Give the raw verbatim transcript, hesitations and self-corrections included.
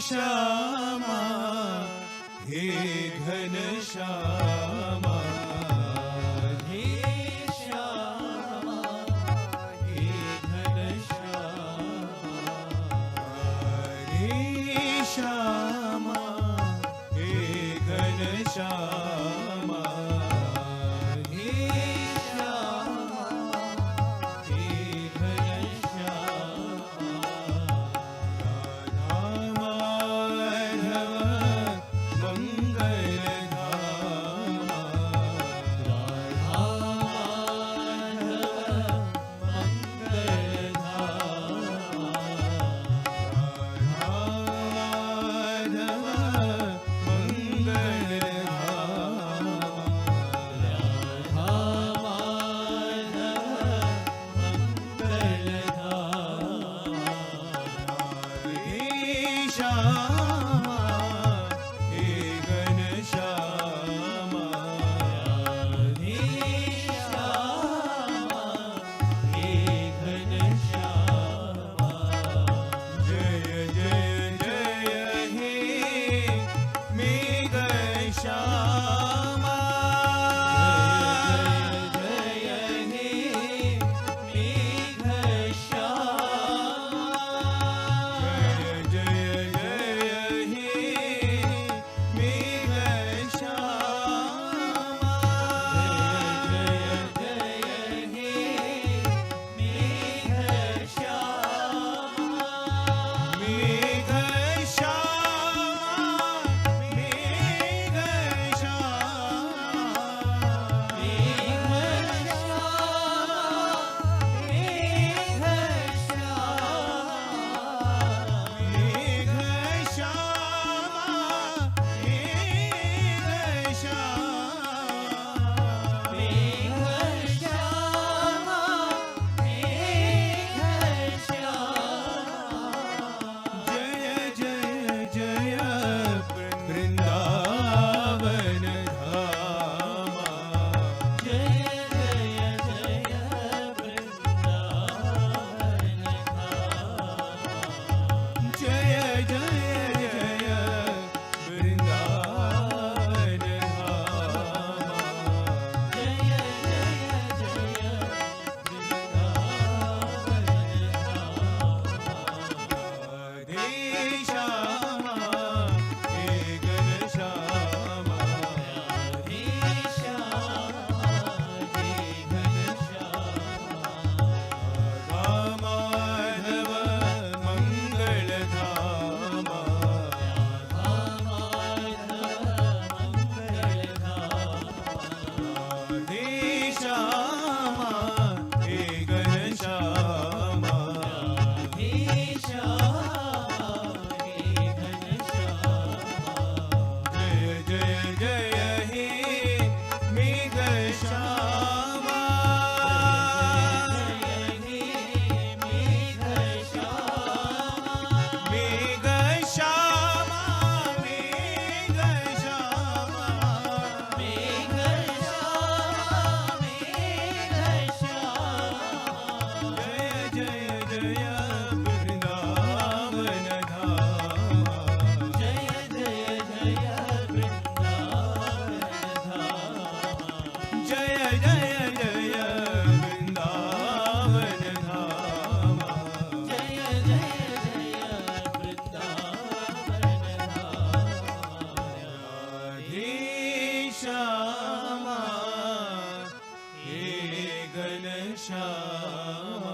श्यामा, हे घनश्यामा, हे श्यामा, हे घनश्यामा, हे श्यामा, हे घनश्यामा, हे श्यामा, हे घनश्यामा। जय जय जय हे मेघ श्यामा। जय जय जय हे मेघ श्यामा। जय जय जय हे मेघ श्यामा। जय जय जय हे जय जय जय वृंदावन धामा। जय जय जय वृंदावन धामा। जय जय जय वृंदावन धामा। जय जय जय वृंदावन धामा। श्यामा, हे घनश्यामा। श्यामा, हे घनश्यामा। राधा माधव मंगल धामा। राधा माधव मंगल धामा। हे श्यामा, हे घनश्यामा। हे श्यामा, हे घनश्यामा। जय जय जय हे मेघ श्यामा। जय जय जय हे मेघ श्यामा। मेघ श्यामा, मेघ श्यामा। मेघ श्यामा, मेघ श्यामा। जय जय जय वृंदावन धामा। जय जय जय वृंदावन धामा। जय जय जय वृंदावन धामा। जय जय जय वृंदावन धामा। राधे श्यामा, हे घनश्यामा।